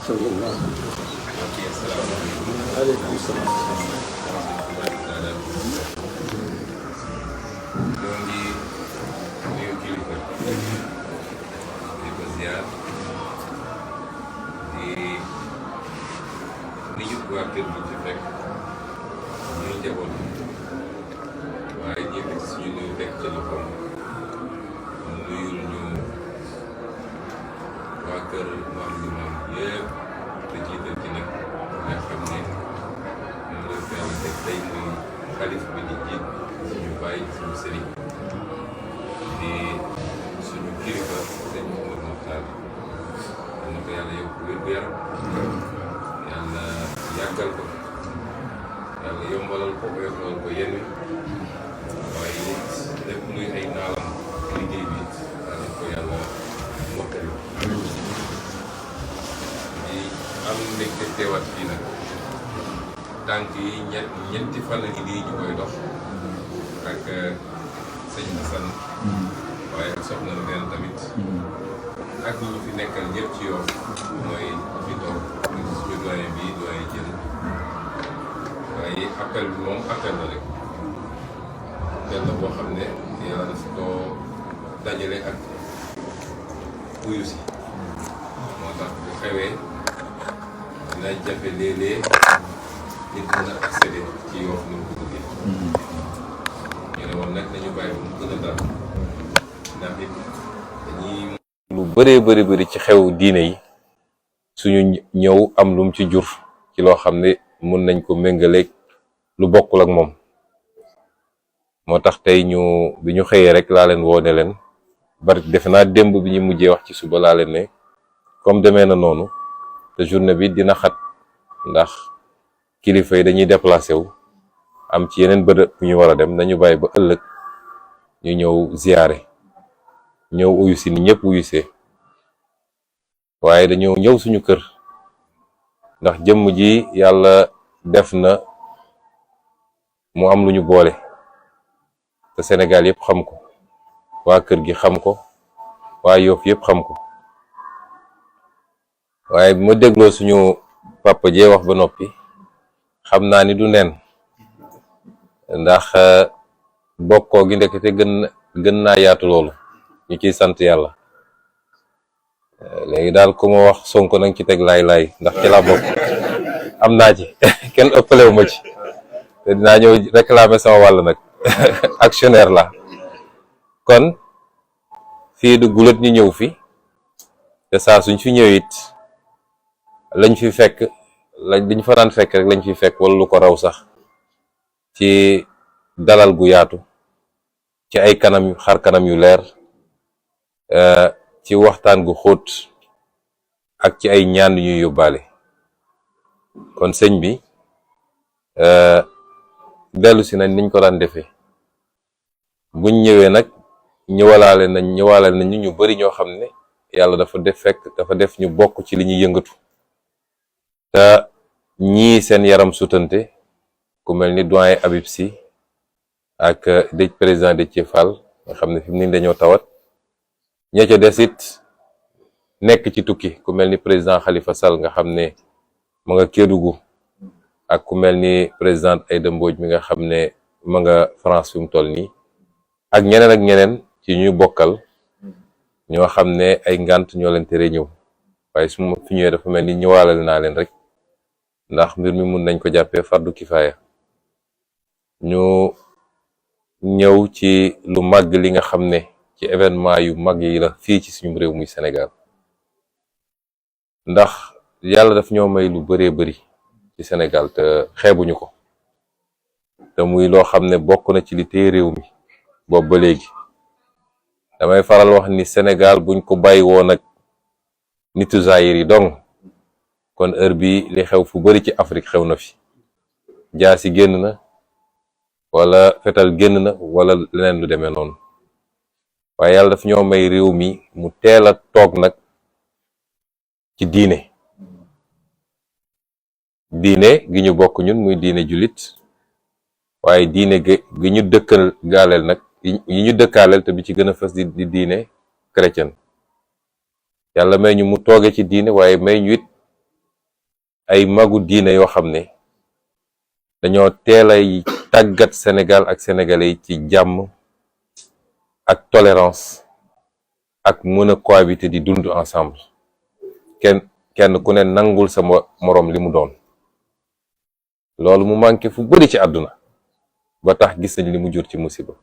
sallallahu alayhi wa sallam. ñoo ngi nuyu kilifa di ko ziar di nuyu waa kër gi ci fekk ñuy njaboot waaye ñëpp suñu nuyu fekk ci loxoom nuyul ñu waa kër maam li maam yëpp te jiital ci nag nga xam ne moom la fi yàlla teg tey muy xalif bi di jiit suñu bàyyi suñu sëriñ di suñu kilifa sëñ Mouhamadou Mokhtar na ko yàlla yokk wér-gu-yaram yàlla yàggal ko yàlla yombalal ko yombalal ko yenn waaye lépp luy ay naalam liggéey bi yàlla ko yàlla mottali di am mbégte teewaat fii nag tànk yi ñetti fan yi nii ñu koy dox ak sëñ Assane waaye ak soxna Mbène tamit ak ñi fi nekkal ñëpp ci yoon mooy fi toog suñu doyen bi doyen jël waaye appel bi moom appel la rek appel la boo xam ne yàlla daf koo dajale ak uyu si moo tax bu xewee dina jafe léeg-léeg nit mën a accéder ci yoo xam ne mu ko bëggee ñu ne woon nag nañu bàyyi bu mu gën a dal ndax it dañuy lu bëree bëri ci xew diine yi suñu ñëw am lum ci jur ci loo xam ne mun nañ ko méngaleeg lu bokkul ak moom moo tax tey bi ñu xëyee rek laa leen woone leen bari defe naa démb bi ñu mujjee wax ci suba laa leen ne comme demee na noonu te journée bi dina xat ndax kilifa yi dañuy déplacé wu am ci yeneen bërëb bu ñu war a dem nañu bàyyi ba ëllëg ñu ñëw ziyaare ñëw uyu si ni ñëpp uyusee waaye dañoo ñëw suñu kër ndax jëmm ji yàlla def na mu am lu ñu boole te Sénégal yëpp xam ko waa kër gi xam ko waa Yoff yëpp xam ko waaye bi ma dégloo suñu papa jee wax ba noppi xam naa ni du neen ndax bokkoo gi ndekete gën naa yaatu loolu ñu ciy sant yàlla léegi daal ku ma wax Sonko nag ci teg laay ndax ci laa bokk am naa ci kenn ëppalewu ma ci te dinaa ñëw réclamer sama wàll nag actionnaire la kon fii du gulet ñu ñëw fi te saa suñ fi ñëw it lañ fi fekk liñ fa daan fekk rek lañ fi fekk wala lu ko raw sax ci dalal gu yaatu ci ay xar kanam yu leer ci waxtaan gu xóot ak ci ay ñaan yu ñuy yóbbaale kon sëñ bi dellu si nañ niñ ko daan defee buñ ñëwee nag ñëwalaale nañ ñu bari ñoo xam ne yàlla dafa def ñu bokk ci li ñuy yëngatu te ñii seen yaram sutante ku mel ni doyen Habib Sy ak président Déthié Fall nga xam ne fi mu ni dañoo tawat ña ca des it nekk ci tukki ku mel ni président Khalifa Sall nga xam ne ma nga Kédougou ak ku mel ni président Aïda Mbodj mi nga xam ne ma nga France fi mu toll nii ak ñeneen ci ñu bokkal ñoo xam ne ay ngant ñoo leen tere ñëw waaye su ma fi ñëwee dafa mel ni ñëwaalal naa leen rek ndax mbir mi mun nañ ko jàppee fardu kifaaya ñu ñëw ci lu màgg li nga xam ne ci événement yu mag yi la fii ci suñu réew muy Sénégal ndax yàlla daf ñoo may lu bëree bëri ci Sénégal te xeebuñu ko te muy loo xam ne bokk na ci li téye réew mi boobu ba léegi damay faral wax ni Sénégal buñ ko bàyyi woon ak nitu Zaïre yi dong kon heure bi li xew fu bari ci Afrique xew na fi jaasi génn na wala fetal génn na wala leneen lu demee noonu waaye yàlla daf ñoo may réew mi mu teel a toog nag ci diine gi ñu bokk ñun muy diine jullit waaye diine gi ñu dëkkal gaaleel nag yi ñu dëkkaaleel te bi ci gën a fës di diine chrétien yàlla may ñu mu tooge ci diine waaye may ñu it ay magu diine yoo xam ne dañoo teelay tàggat Sénégal ak sénégalais yi ci jàmm ak tolérance ak mën a cohabiter di dund ensemble kenn ku ne nangul sa moroom li mu doon. loolu mu manqué fu bari ci àdduna ba tax gis nañ li mu jur ci musiba.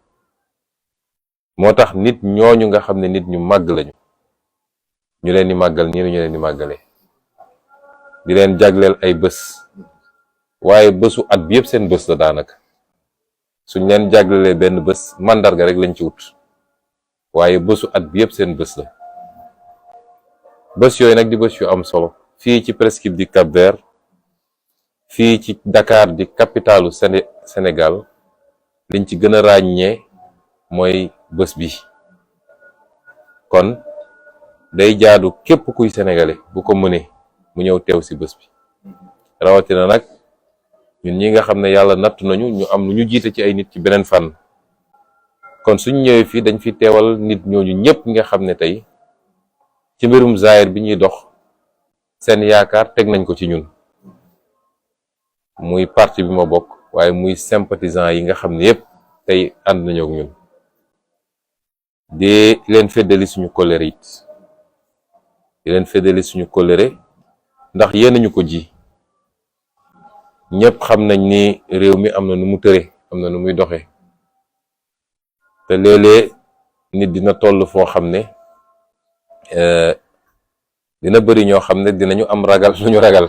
moo tax nit ñooñu nga xam ne nit ñu màgg lañu ñu leen di màggal nii ñu leen di màggalee di leen jagleel ay bés, waaye bésu at bi yëpp seen bés la daanaka. suñ leen jaglelee benn bés mandarga rek lañ ci wut, waaye bésu at bi yëpp seen bés la. bés yooyu nag di bés yu am solo fii ci presqu'île du Cap-Vert, fii ci Dakar di capitalu Sénégal, liñ ci gën a ràññee mooy bés bi. kon day jaadu képp kuy sénégalais bu ko mënee mu ñëw teew ci bés bi, rawatina nag ñun ñi nga xam ne yàlla nattu nañu ñu am lu ñu jiite ci ay nit ci beneen fànn. kon suñ ñëwee fii dañ fi teewal nit ñooñu ñëpp nga xam ne tey ci mbirum zaahir bi ñuy dox seen yaakaar teg nañ ko ci ñun, muy parti bi ma bokk waaye muy sympathisant yi nga xam ne yëpp tey ànd nañu ak ñun. di leen feddali suñu kóllëre it di leen feddali suñu kóllëre ndax yéen ñu ko ji. ñëpp xam nañ ni réew mi am na nu mu tëre, am na nu muy doxe, te léeg-léeg nit dina toll foo xam ne dina bëri ñoo xam ne dinañu am ragal lu ñu ragal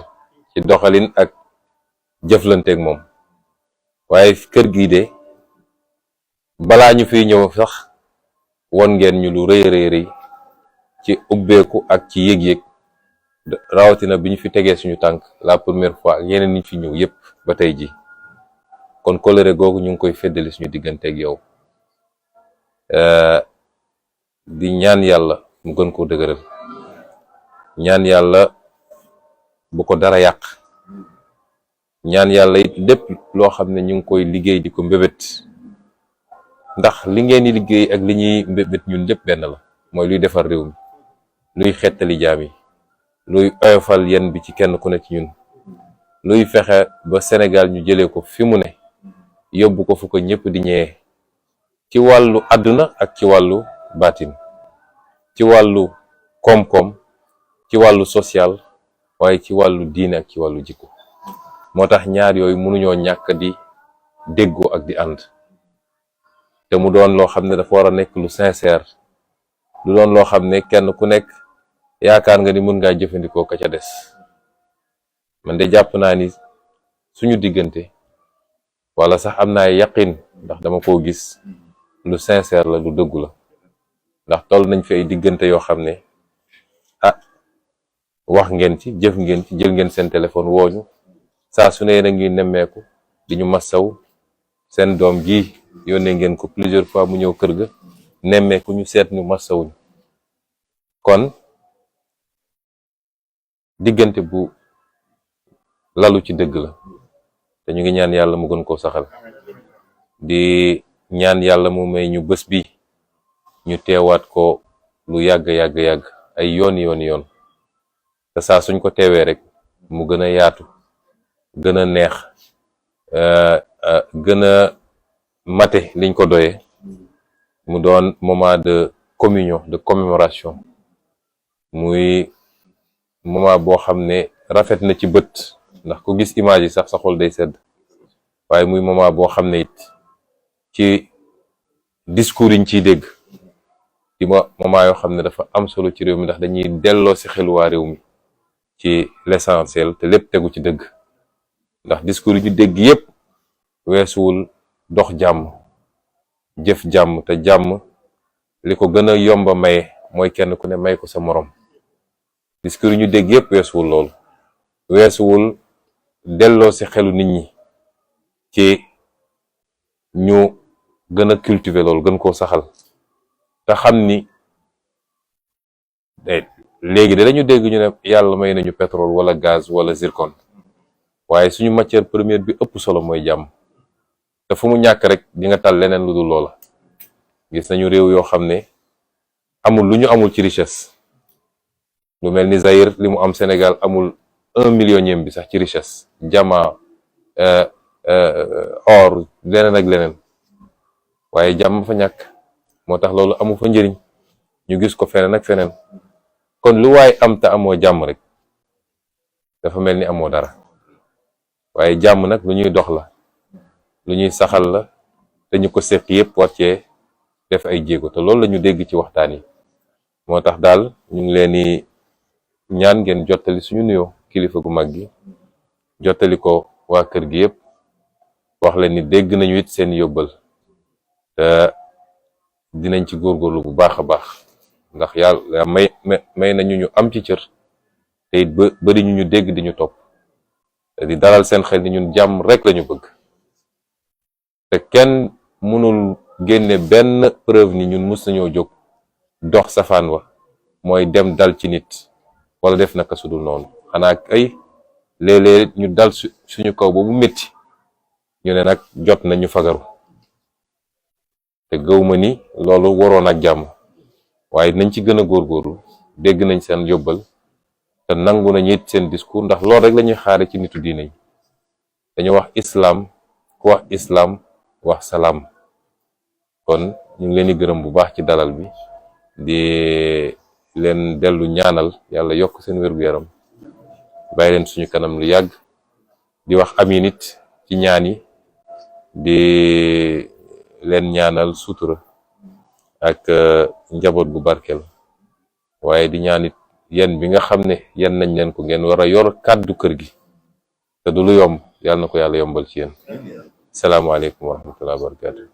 ci doxalin ak jëflanteeg moom. waaye kër gii de balaa ñu fiy ñëw sax won ngeen ñu lu rëy rëy ci ubbeeku ak ci yëg-yëg, rawatina bi ñu fi tegee suñu tànk la première fois ak yeneen nit fi ñëw yépp ba tey ji. kon kóllëre googu ñu ngi koy feddali suñu digganteeg yow, di ñaan yàlla mu gën koo dëgëral, ñaan yàlla bu ko dara yàq, ñaan yàlla it lépp loo xam ne ñu ngi koy liggéey di ko mbébét, ndax li ngeen di liggéey ak li ñuy mbébét ñun lépp benn la, mooy luy defar réew mi, luy xettali jaam yi, luy oyofal yenn bi ci kenn ku ne ci ñun, luy fexe ba Sénégal ñu jëlee ko fi mu ne yóbbu ko fu ko ñëpp di ñëwee, ci wàllu àdduna ak ci wàllu baatin, ci wàllu koom-koom, ci wàllu social, waaye ci wàllu diine ak ci wàllu jikko. moo tax ñaar yooyu mënuñoo ñàkk di déggoo ak di ànd, te mu doon loo xam ne dafa war a nekk lu sincère, du doon loo xam ne kenn ku nekk yaakaar nga ni mën ngaa jëfandikoo ka ca des. man de jàpp naa ni suñu diggante, wala sax am naa yaqin ndax dama koo gis, lu sincère la, lu dëggu la. ndax toll nañ fi ay diggante yoo xam ne wax ngeen ci, jëf ngeen ci, jël ngeen seen téléphone wooñu saa su ne na ngi nemmeeku di ñu massaw. seen doom ji yónnee ngeen ko plusieurs fois mu ñëw kër ga nemmeeku ñu, seet ñu, massawuñu. kon diggante bu lalu ci dëgg la, te ñu ngi ñaan yàlla mu gën koo saxal. di ñaan yàlla mu may ñu bés bi ñu teewaat ko lu yàgg ay yoon te saa suñ ko teewee rek mu gën a yaatu, gën a neex, gën a mate liñ ko doyee, mu doon moment de communion, de commémoration, muy moment boo xam ne rafet na ci bët, ndax ku gis image yi sax sa xol day sedd, waaye muy moment boo xam ne it ci discours yiñ ciy dégg di moment yoo xam ne dafa am solo ci réew mi, ndax dañuy delloo ci xelu waa réew mi ci l'essentiel, te lépp tegu ci dëgg. ndax discours yi ñu dégg yépp weesuwul dox jàmm, jëf jàmm, te jàmm li ko gën a yomba maye mooy kenn ku ne may ko sa morom. discours yi ñu dégg yépp weesuwul loolu, weesuwul delloo ci xelu nit ñi ci ñu gën a cultiver loolu, gën koo saxal, te xam ni léegi de dañu dégg ñu ne yàlla may nañu pétrole wala gaz wala zircon, waaye suñu matière première bi ëpp solo mooy jàmm. te fu mu ñàkk rek di nga tal leneen lu dul loola. gis nañu réew yoo xam ne amul lu ñu amul ci richesse, lu mel ni Zaïre li mu am Sénégal amul 1 millionième bi sax ci richesse jama or leneen ak leneen waaye jàmm fa ñàkk moo tax loolu amu fa njëriñ ñu gis ko feneen ak feneen kon lu waay am te amoo jàmm rek dafa mel ni amoo dara waaye jàmm nag lu ñuy dox la lu ñuy saxal la te ñu ko séq yépp war cee def ay jéego te loolu la ñu dégg ci waxtaan yi moo tax daal ñu ngi leen di ñaan ngeen jottali suñu nuyoo kilifa gu mag gi jottali ko waa kër gi yépp wax leen ni dégg nañu it seen yóbbal te dinañ ci góorgóorlu bu baax a baax ndax yàlla may nañu ñu am ci cër te it bari ñu dégg di ñu topp te di dalal seen xel ni ñun jàmm rek lañu bëgg te kenn mënul génne benn preuve ni ñun mus nañoo jóg dox safaan wa mooy dem dal ci nit wala def naka sudul noonu xanaa ay léeg-léeg ñu dal suñu kaw boobu métti ñu ne nag jot nañu fagaru te gëwma ni loolu waroon ak jàmm waaye nañ ci gën a góorgóorlu dégg nañ seen yóbbal te nangu nañ it seen discours ndax loolu rek lañuy xaare ci nitu diine yi dañu wax islam ku wax islam wax salaam kon ñu ngi leen di gërëm bu baax ci dalal bi di leen dellu ñaanal yàlla yokk seen wér-gu-yaram bàyyi leen suñu kanam lu yàgg di wax amin it ci ñaan yi di leen ñaanal sutura ak njaboot bu barkel waaye di ñaan it yéen bi nga xam ne yéen nañ leen ko ngeen war a yor kàddu kër gi te du lu yomb yàlla na ko yàlla yombal ci yéen salaamaaleykum wa rahmatullahi wa barakatuh